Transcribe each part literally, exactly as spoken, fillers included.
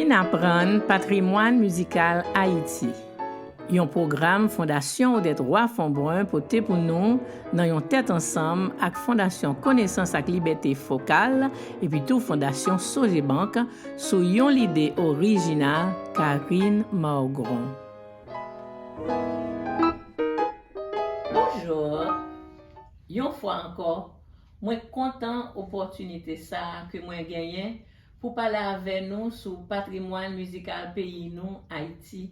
N aprann patrimwàn mizikal Ayiti. Yon pwogram Fondasyon Odette Roy Fombrun pote pou nou nan yon tèt ansanm ak Fondasyon Konesans ak Libète Fokal epi tou Fondasyon Sogebank sou yon lide orijinal Karine Margron. Bonjou. Yon fwa ankò, mwen kontan opòtinite sa a ke mwen genyen pou pale avè nou sou patrimwàn mizikal peyi nou, Ayiti.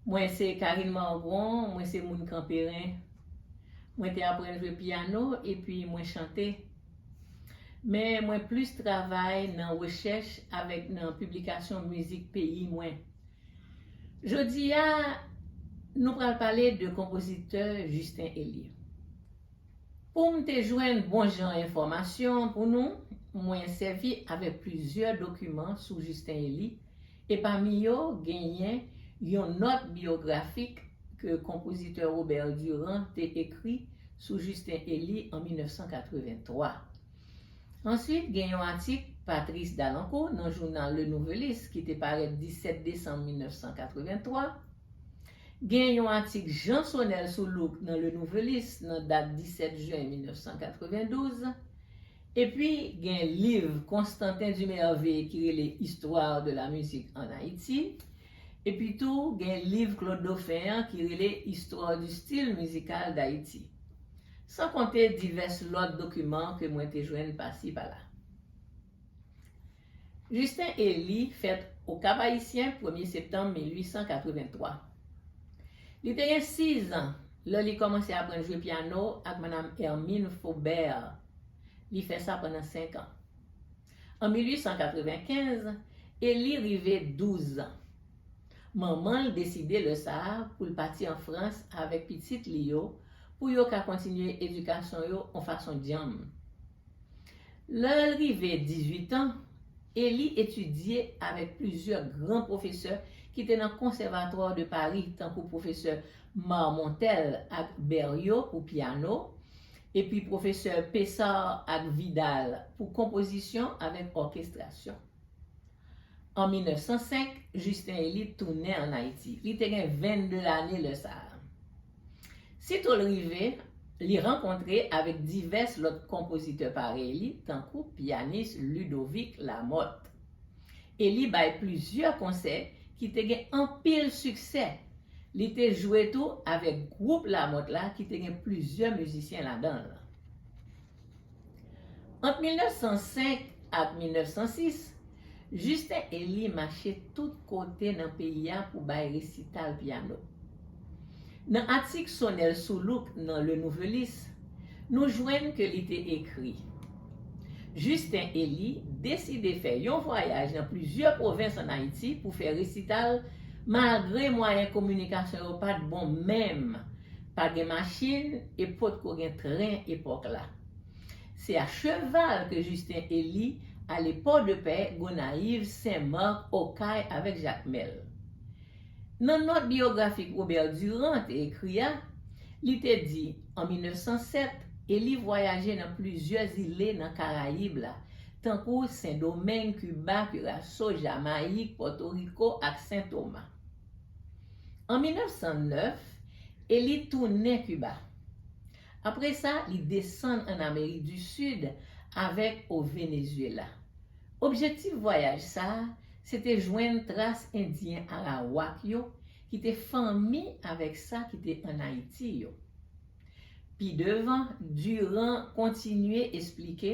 Mwen se Karine Margron, mwen se moun Kanperen. Mwen te aprann jwe pyano epi mwen chante. Men mwen plis travay nan rechèch avèk nan piblikasyon mizik peyi mwen. Jodi a, nou pral pale de konpozitè Justin Elie. Pou m te jwenn bon jan enfòmasyon pou nou, mwen sèvi avèk plizyè dokiman sou Justin Elie, e pami yo genyen yon nòt biyografik ke konpozitè Robert Durand te ekri sou Justin Elie an mil nèf san katrevenntwa. Answit, gen yon atik Patrice Dalancourt nan jounal Le Nouvelliste ki te parèt disèt desanm mil nèf san katrevenntwa. Gen yon atik Jean Sonel Soulouque nan Le Nouvelliste nan dat disèt jen mil nèf san katrevendouz. Epi, gen liv Constantin Dumervé ki rele Histoire de la musique en Haïti. Epi tou, gen liv Claude Dauphin an ki rele Histoire du style musical d'Haïti. San konte divès lòt dokiman ke mwen te jwenn pasi pala. Justin Elie fèt Okap Ayisyen premye septanm mil uit san katrevenntwa. Li te gen sis an lè li kòmanse aprann jwe pyano ak Madam Hermine Faubert. Li fè sa pandan senk an. An mil uit san katrevenkenz, Elie rive douz an. Manman l deside lè sa a pou l pati an Frans avèk pitit li yo pou yo ka kontinye edikasyon yo yon fason djanm. Lè l rive dizuit an, Elie etidye avèk plizyè gran pwofesè ki te nan Conservatoire de Paris, tankou pwofesè Marmontel ak Berriot pou pyano, epi pwofesè Pessard ak Vidal pou konpozisyon avèk òkestrasyon. An mil nèf san senk, Justin Elie tounen ann Ayiti. Li te gen vennde lane lè sa a. Sito l rive, li rankontre avèk divès lòt konpozitè parèy li, tankou pyanis Ludovic Lamotte. Elie bay plizyè konsè ki te gen anpil siksè. Li te jwe tou avèk gwoup Lamotte la ki te gen plizyè mizisyen ladan l. Ant mil nèf san senk ak mil nèf san sis, Justin Elie mache tout kote nan peyi a pou bay resital pyano. Nan atik Sonel Soulouque nan Le Nouvelliste, nou jwenn ke li te ekri: Justin Elie deside fè yon vwayaj nan plizyè pwovens ann Ayiti pou fè resital, malgre mwayen kominikasyon yo pa t bon menm. Pa gen machin e potko gen tren epòk la. Se a cheval ke Justin Elie ale Pòdepè, Gonayiv, Senmak, Okay avèk Jakmèl. Nan nòt biyografik Robert Durand te ekri a, li te di, an mil nèf san sèt, Elie vwayaje nan plizyè zile nan Karayib la, tankou Sendomeng, Kiba, Kiraso, Jamayik, Pòtoriko ak Sen Toma. An mil nèf san nèf, Elie tounen Kiba. Apre sa, li desann ann Amerik di Sid avèk o Venezuela. Objektif vwayaj sa a, se te jwenn tras Endyen Arawak yo, ki te fanmi avèk sa ki te ann Ayiti yo. Pi devan, Durand kontinye esplike,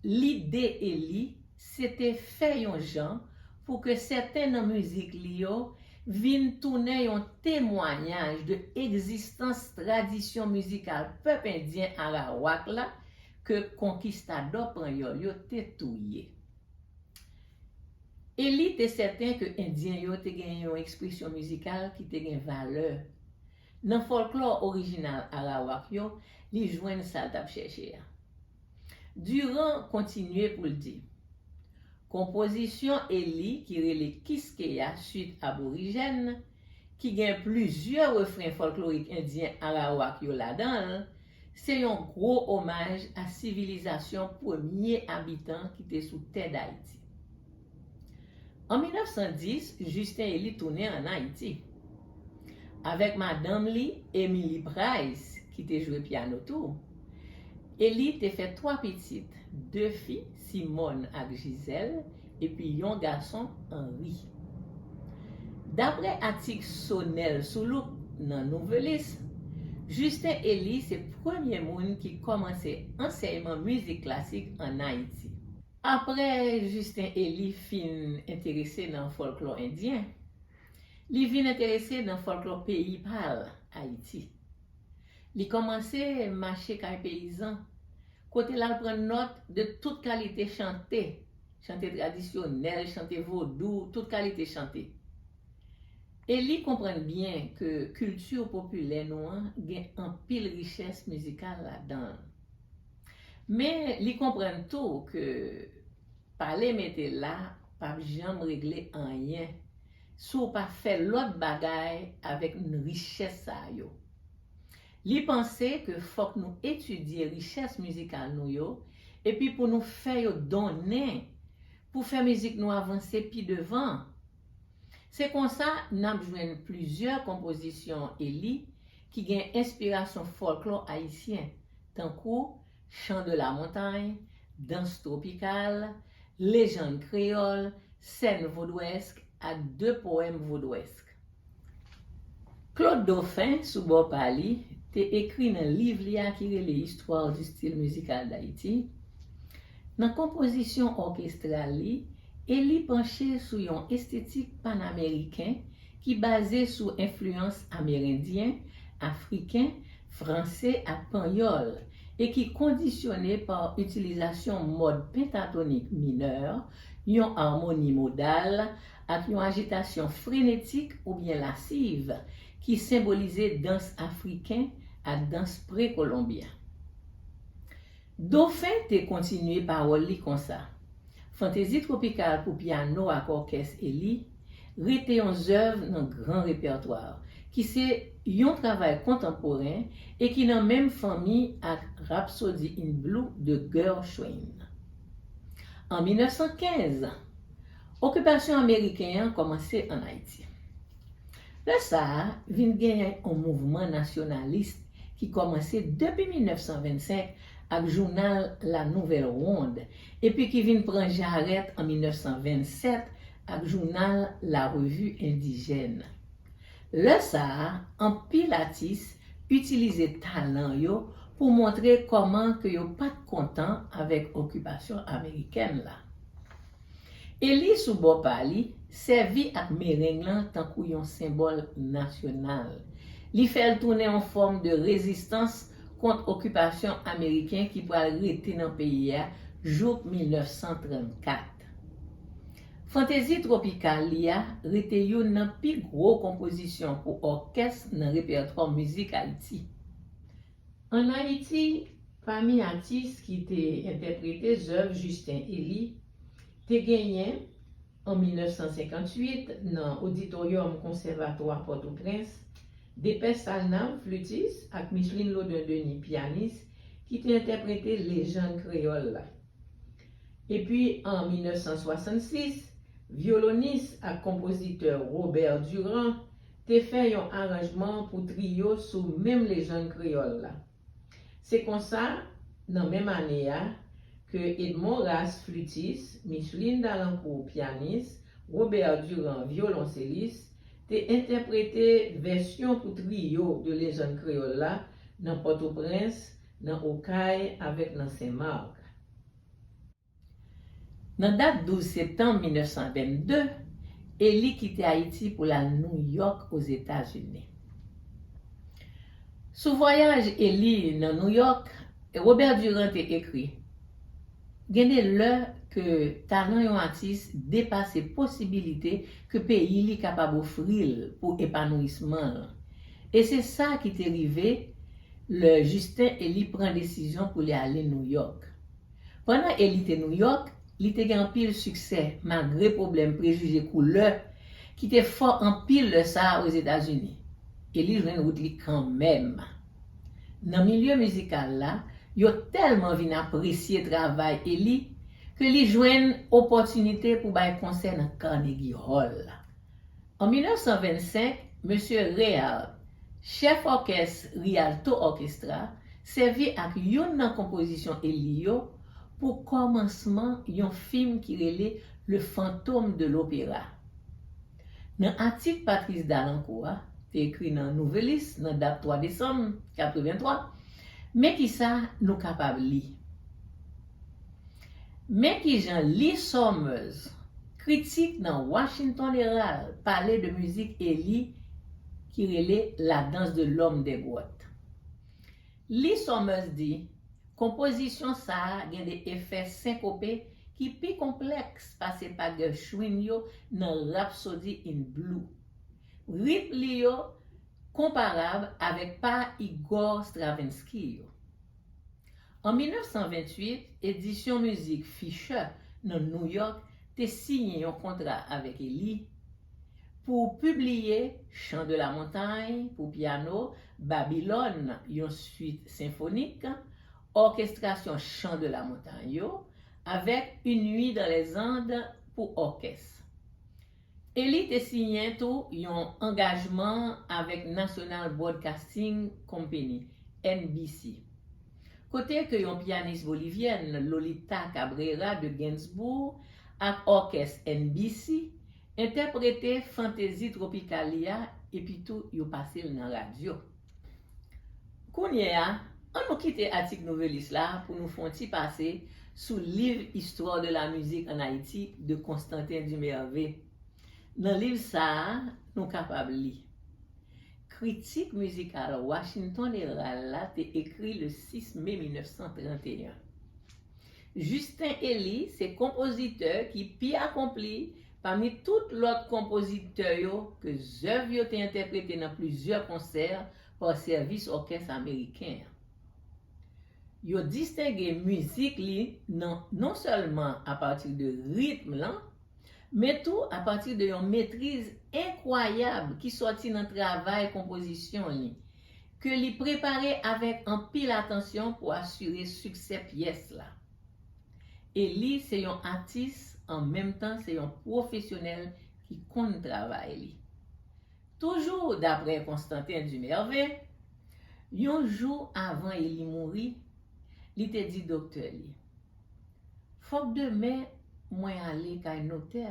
lide Elie se te fè yon jan pou ke sèten nan mizik li yo vin tounen yon temwayaj de egzistans tradisyon mizikal pèp endyen Arawak la ke konkistadò panyòl yo te touye. Elie te sèten ke Endyen yo te gen yon ekspresyon mizikal ki te gen valè. Nan fòlklò orijinal Arawak yo, li jwenn sa l t ap chèche a. Durand kontinye pou l di, konpozisyon Elie ki rele Kiskeya, Suite Aborigène, ki gen plizyè refren fòlklorik endyen Arawak yo ladan l, se yon gwo omaj a sivilizasyon premye abitan ki te sou tè Dayiti. An mil nèf san dis, Justin Élie tounen ann Ayiti. Avèk madanm li, Emily Price, ki te jwe pyano tou, Élie te fè twa pitit, de fi, Simone ak Gisèle, epi yon gason, Henri. Daprè atik Sonel Soulouque nan Nouvelliste, Justin Élie se premye moun ki kòmanse ansèyman mizik klasik ann Ayiti. Apre Justin Élie fin enterese nan fòlklò endyen, li vin enterese nan fòlklò peyi pa l, Ayiti. Li kòmanse mache kay peyizan, kote l al pran nòt de tout kalite chante, chante tradisyonèl, chante vodou, tout kalite chante. Élie konprann byen ke kilti popilè nou an gen anpil richès mizikal ladan l. Men li konprann tou ke pale mete la p ap janm regle anyen si w pa fè lòt bagay avèk richès sa yo. Li panse ke fòk nou etidye richès mizikal nou yo, epi pou nou fè yo donnen, pou fè mizik nou avanse pi devan. Se konsa n ap jwenn plizyè konpozisyon Élie ki gen enspirasyon fòlklò ayisyen, tankou Chant de la montagne, dans tropicale, légende créole, scène vaudouesque ak de poèmes vaudouesques. Claude Dauphin, sou bò pa li, te ekri nan liv li a ki rele Histoire du style musical d'Haïti, nan konpozisyon òkestral li, Élie panche sou yon estetik panameriken ki baze sou enfliyans amerendyen, afriken, franse ak panyòl, e ki kondisyone pa itilizasyon mòd pentatonik minè, yon amoni modal, ak yon ajitasyon frenetik oubyen lasiv ki senbolize dans afriken ak dans prekolonbyen. Dauphin te kontinye pawòl li konsa: Fantezi twopikal pou pyano ak òkès Élie rete yon zèv nan gran repètwa, ki se yon travay kontanporen e ki nan menm fanmi ak Rhapsody in Blue de Gershwin. An mil nèf san kenz, okipasyon ameriken an kòmanse ann Ayiti. Lè sa a, vin genyen yon mouvman nasyonalis ki kòmanse depi mil nèf san vennsenk ak jounal La Nouvelle Ronde, epi ki vin pran jarèt an mil nèf san vennsèt ak jounal La Revue Indigène. Lè sa a, anpil atis itilize talan yo pou montre kòman ke yo pa t kontan avèk okipasyon amerikèn la. Élie, sou bò pa li, sèvi ak mereng lan tankou yon senbòl nasyonal. Li fè l tounen yon fòm de rezistans kont okipasyon ameriken ki pral rete nan peyi a jouk mil nèf san trannkat. Fantezi twopikal li a rete youn nan pi gwo konpozisyon pou òkès nan repètwa mizik Ayiti. Ann Ayiti, pami atis ki te entèprete zèv Justin Élie, te genyen, an mil nèf san senkantuit, nan Oditoryòm Konsèvatwa Pòtoprens, Depès Salnav, flitis, ak Micheline Laudun Denis, pyanis, ki te entèprete Lejann Kreyòl la. Epi, an mil nèf san swasannsis, vyolonis ak konpozitè Robert Durand te fè yon aranjman pou triyo sou menm Lejann Kreyòl la. Se konsa, nan menm ane a, ke Edmond Ras, flitis, Micheline Dalancourt, pyanis, Robert Durand, vyolonselis, te entèprete vèsyon pou triyo de Lejann Kreyòl la nan Pòtoprens, nan Okay avèk nan Senmak. Nan dat douz septanm mil nèf san vennde, Élie kite Ayiti pou l al Nouyòk, Ozetazini. Sou vwayaj Élie nan Nouyòk, Robert Durand te ekri: Gen de lè ke talan yon atis depase posibilite ke peyi li kapab ofri l pou epanouisman l. E se sa ki te rive lè Justin Élie pran desizyon pou li ale Nouyòk. Pandan Élie te Nouyòk, li te gen anpil siksè, malgre pwoblèm prejije koulè ki te fò anpil lè sa a Ozetazini. Élie jwenn wout li kanmenm. Nan milye mizikal la, yo tèlman vin apresye travay Élie ke li jwenn opòtinite pou bay konsè nan Carnegie Hall la. An mil nèf san vennsenk, Mesye Réal, chèf òkès Rialto Orchestra, sèvi ak youn nan konpozisyon Élie yo pou kòmansman yon fim ki rele Le Fantôme de l'Opéra. Nan atik Patrice Dalencourt a, te ekri nan Nouvelliste nan dat twa desanm katrevenntwa, men kisa nou kapab li. Men kijan Lee Summers, kritik nan Washington Herald, pale de mizik Élie ki rele La danse de l'homme des grottes. Lee Summers di, konpozisyon sa a gen de efè senkope ki pi konplèks pase pa Gershwin yo nan Rhapsody in Blue. Ritm li yo konparab avèk pa Igor Stravinsky yo. An mil nèf san venntuit, edisyon mizik Fisher nan New York te siyen yon kontra avèk Élie pou pibliye Chants de la Montagne pou pyano, Babylone, yon suit senfonik, òkestrasyon Chants de la Montagne yo, avèk Une nuit dans les Andes pou òkès. Élie te siyen tou yon angajman avèk National Broadcasting Company, N B C, kote ke yon pyanis bolivyèn, Lolita Cabrera de Ginsburg, ak òkès N B C, entèprete fantezi twopikal li a, epi tou yo pase l nan radyo. Kounye a, an nou kite atik Nouvelliste la pou nou fè yon ti pase sou liv Histoire de la musique en Haïti de Constantin Dumervé. Nan liv sa a, nou kapab li. Kritik mizikal Washington Herald la te ekri le sis me mil nèf san trannteyen. Justin Élie se konpozitè ki pi akonpli pami tout lòt konpozitè yo ke zèv yo te entèprete nan plizyè konsè pa sèvis òkès ameriken an. Yo distenge mizik li nan, non sèlman apati de ritm lan, men tou apati de yon metriz enkwayab ki sòti nan travay konpozisyon li, ke li prepare avèk anpil atansyon pou asire siksè pyès la. Élie se yon atis, an menm tan se yon pwofesyonèl ki konn travay li. Toujou daprè Constantin Dumervé, yon jou avan Élie mouri, li te di doktè li, fòk demen mwen ale kay notè,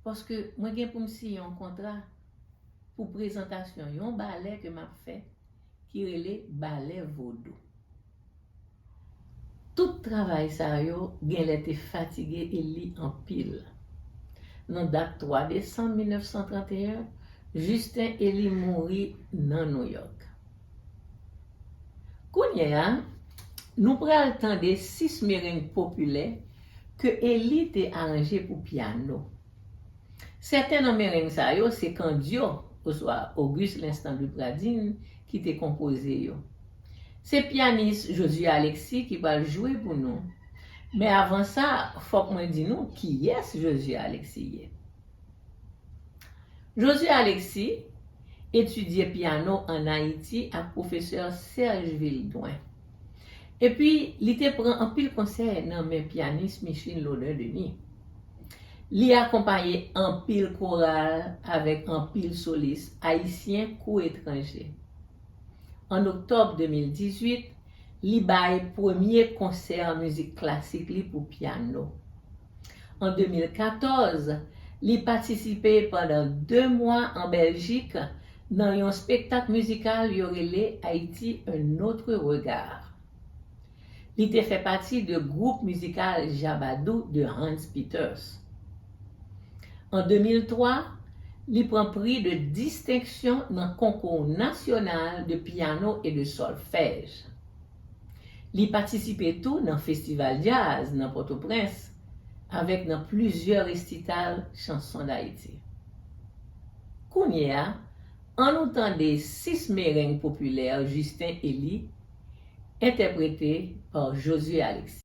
paske mwen gen pou m siyen yon kontra pou prezantasyon yon balè ke m ap fè ki rele balè vodou. Tout travay sa yo genlè te fatige Élie anpil. Nan dat twa desanm mil nèf san trannteyen, Justin Élie mouri nan Nouyòk. Kounye a, nou pral tande sis mereng popilè ke Élie te aranje pou pyano. Sèten nan mereng sa yo se Candio, oswa Auguste L'Instant Louis Pradines, ki te konpoze yo. Se pyanis Josué Alexis ki pral jwe pou nou. Men avan sa, fòk mwen di nou kiyès Josué Alexis ye. Josué Alexis etidye pyano ann Ayiti ak pwofesè Serge Vildoin. Epi, li te pran anpil konsèy nan men pyanis Micheline Laudin Denis. Li akonpaye anpil koral avèk anpil solis ayisyen kou etranje. An oktòb de mil dizuit, li bay premye konsè mizik klasik li pou pyano. An de mil katòz, li patisipe pandan de mwa an Bèljik nan yon spektak mizikal yo rele Haïti, un autre regard. Li te fè pati de gwoup mizikal Jabadou de Hans Peters. An de mil twa, li pran pri de distenksyon nan konkou nasyonal de pyano e de sòlfèj. Li patisipe tou nan festival djaz nan Pòtoprens, avèk nan plizyè resital chanson Dayiti. Kounye a, ann nou tande sis mereng popilè Justin Élie, entèprete pa Josué Alexis.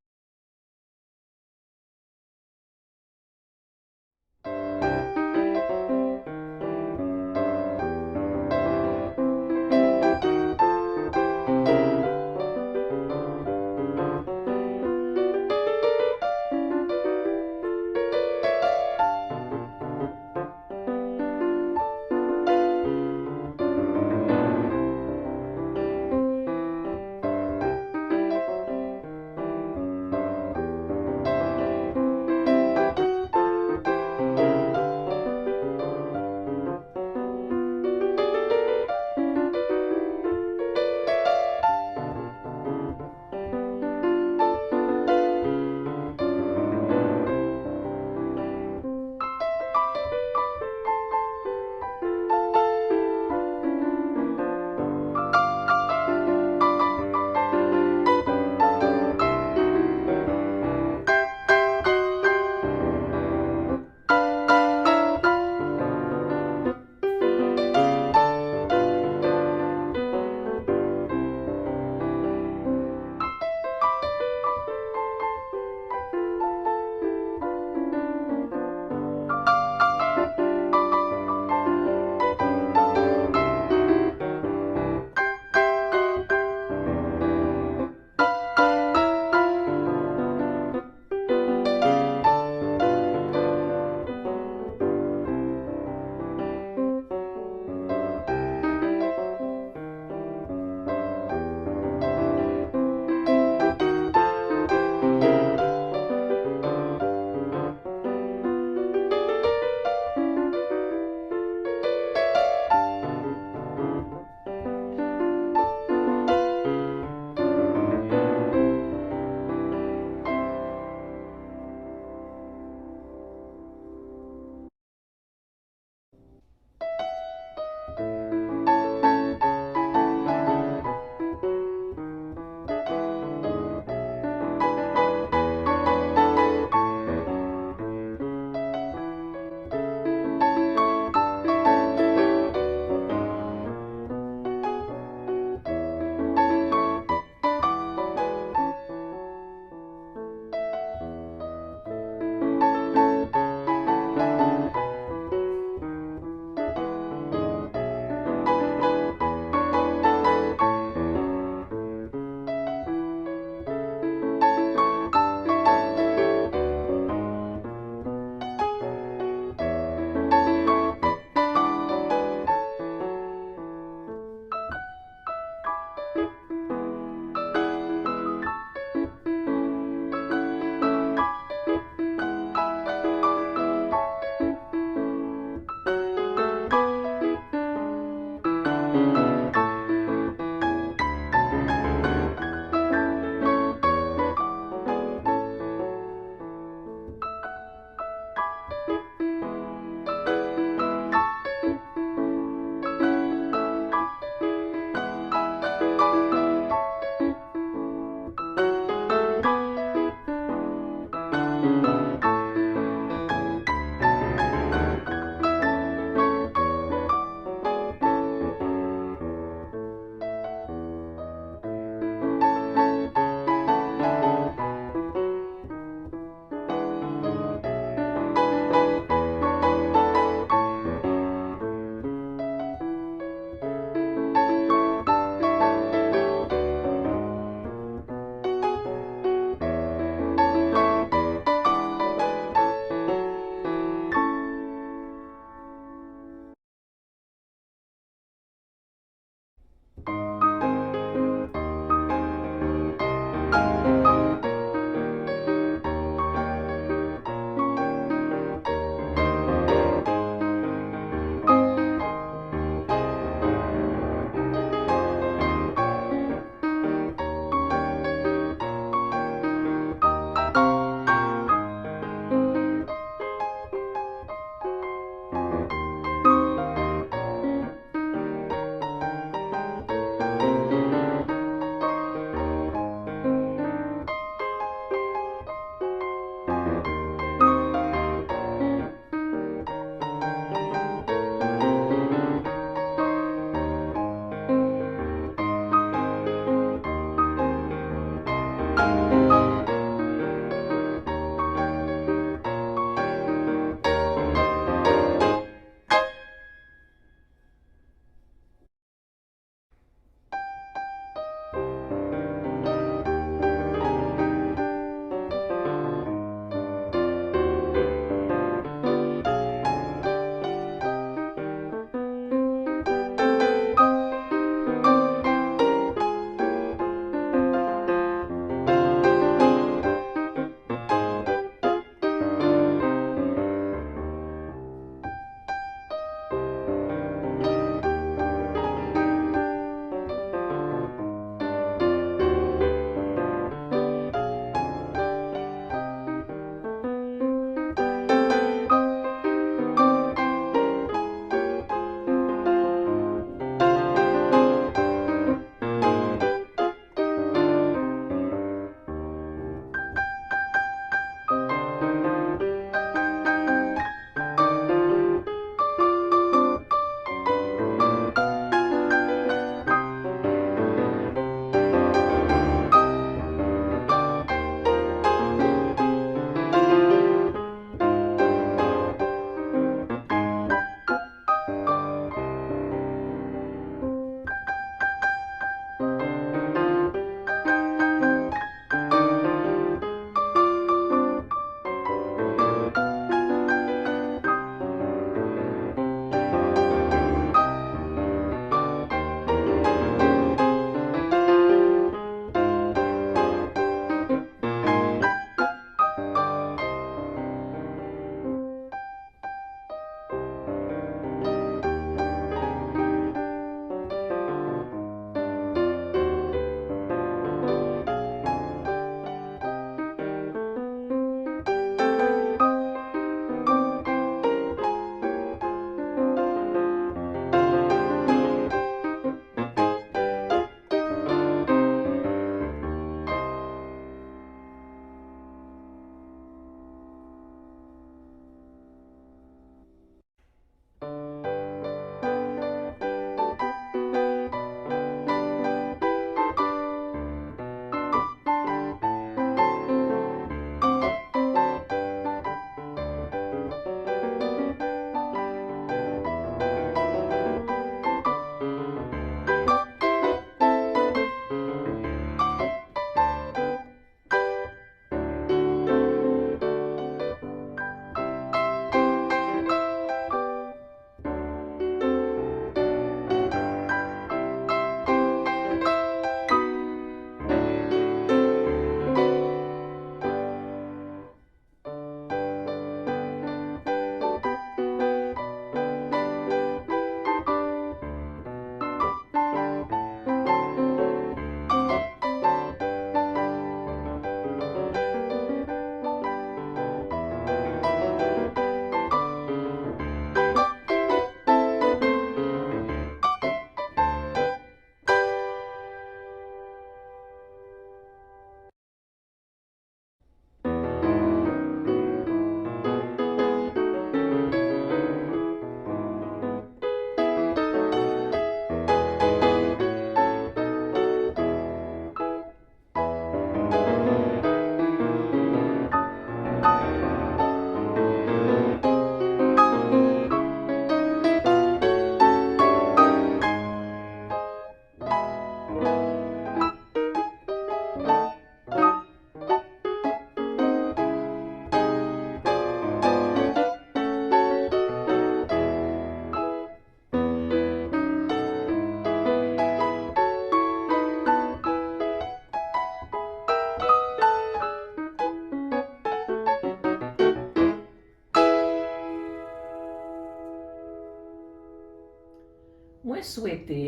Swete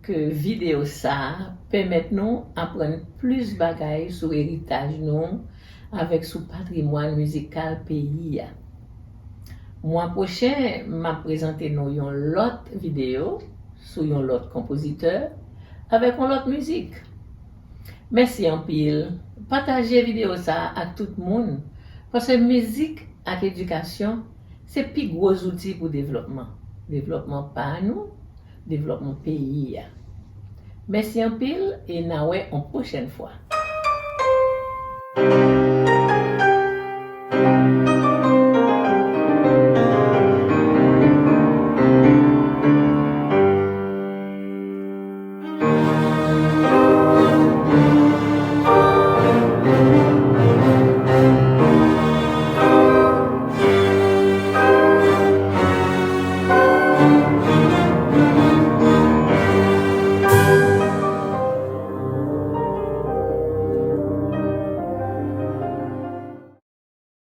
ke videyo sa a pèmèt nou aprann plis bagay sou eritaj nou avèk sou patrimwàn mizikal peyi a. Mwa pwochen, m ap prezante nou yon lòt videyo sou yon lòt konpozitè avèk yon lòt mizik. Mèsi anpil. Pataje videyo sa a ak tout moun, paske mizik ak edikasyon se pi gwo zouti pou devlòpman. Devlòpman pa nou, devlòpman peyi a. Mèsi anpil e n a wè yon pwochèn fwa.